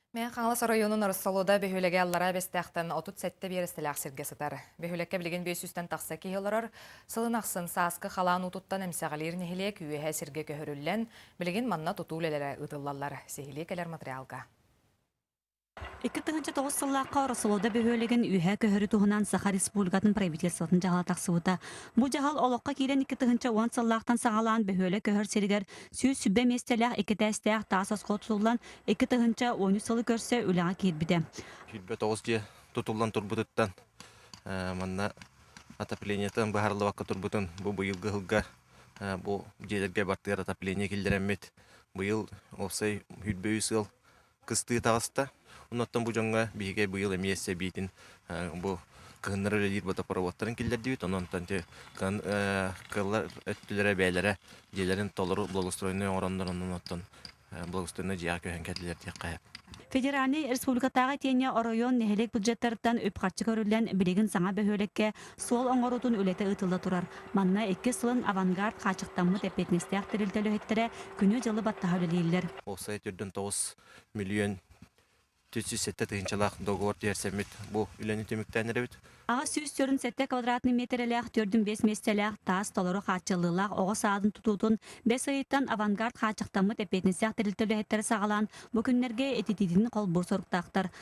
Мэҥэ Хаҥалас оройуонун Ороссолуода бөһүөлэгэ Аллараа Бэстээхтэн 37 биэрэстэлээх сиргэ сытар. Бөһүөлэккэ билигин 500-тэн тахса киһи олорор. Сылын ахсын сааскы халаан уутуттан эмсэҕэлиир нэһилиэк үөһэ сиргэ көһөрүллэн, билигин манна тутуу үлэлэрэ ыытыллаллар. Сиһилии кэлэр материалга. 2009 сыллаахха Ороссолуода бөһүөлэгин үөһэ көһөрүү туһунан Саха Республикатын правительствотын дьаһала тахсыбыта. Бу дьаһал олоххо киирэн 2010 сыллаахтан саҕалаан бөһүөлэк көһөр сиригэр 120 миэстэлээх икки этээстээх таас оскуола тутуллан 2013 сылы көрсө үлэҕэ киирбитэ. 29 дьиэ тутуллан турбутуттан манна отоплениетын быһаарыллыбакка турбутун бу быйылгы сылга бу дьиэлэргэ бартыгар отопление киллэрэммит быйыл уопсай 23 сыл кыстыы таҕыста. Оннуттан бу дьоҥҥо биһиги быйыл эмиэ сэбиитин бу кыһыннары үлэлиир водопроводтарын киллэрдибит. Онон кыаллар өттүлэрэ бэйэлэрэ дьиэлэрин толору благоустроеннай оҥороннор онон оттон благоустроеннай дьиэҕэ көһөн кэллилэр диэххэ сөп. Федеральнай республикатааҕы итиэннэ оройуон нэһилиэк бюджеттарыттан үп-харчы көрүллэн, билигин саҥа бөһүөлэккэ суол оҥоруутун үлэтэ ыытылла турар. Манна иккис сылын «Авангард» хааччахтаммыт эппиэтинэстээх тэрилтэ үлэһиттэрэ күнү-дьылы баттаһа үлэлииллэр. Уопсай төрдүн 9 107 тыһыынчалаах договор түһэрсэммит бу үлэни түмүктээн эрэбит. 847 квадратный миэтэрэлээх 4,5 миэстэлээх таас толору хааччыллыылаах оҕо саадын тутуутун бэс ыйыттан «Авангард» хааччахтаммыт эппиэтинэстээх тэрилтэ үлэһиттэрэ саҕалаан бу күннэргэ ититиитин холбуур соруктаахтар.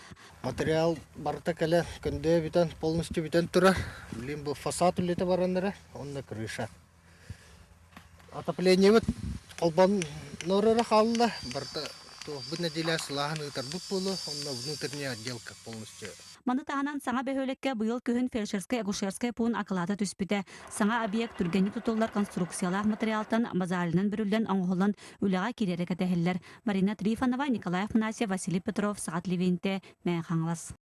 Материал барыта кэлэ көндөө бүтэн, полностью бүтэн турар. Билин бу фасад үлэтэ баран эрэ, онно крыша. Отоплениебыт холбонор эрэ хаалла, барыта туох бу нэдиэлэ сылааһын ыытарбыт буолуо, онно внутренняя отделка полностью. Маны таһынан саҥа бөһүөлэккэ быйыл күһүн фельдшерскай-акушерскай пуун акылаата түспүтэ. Саҥа объект түргэнник тутуллар конструкциялаах материалтан базалинан бүрүллэн оҥоһуллан үлэҕэ киирэрэ кэтэһиллэр. Марина Трифонова, Николай Афанасьев, Василий Петров, Саҕат Левинте, Мэҥэ Хаҥалас.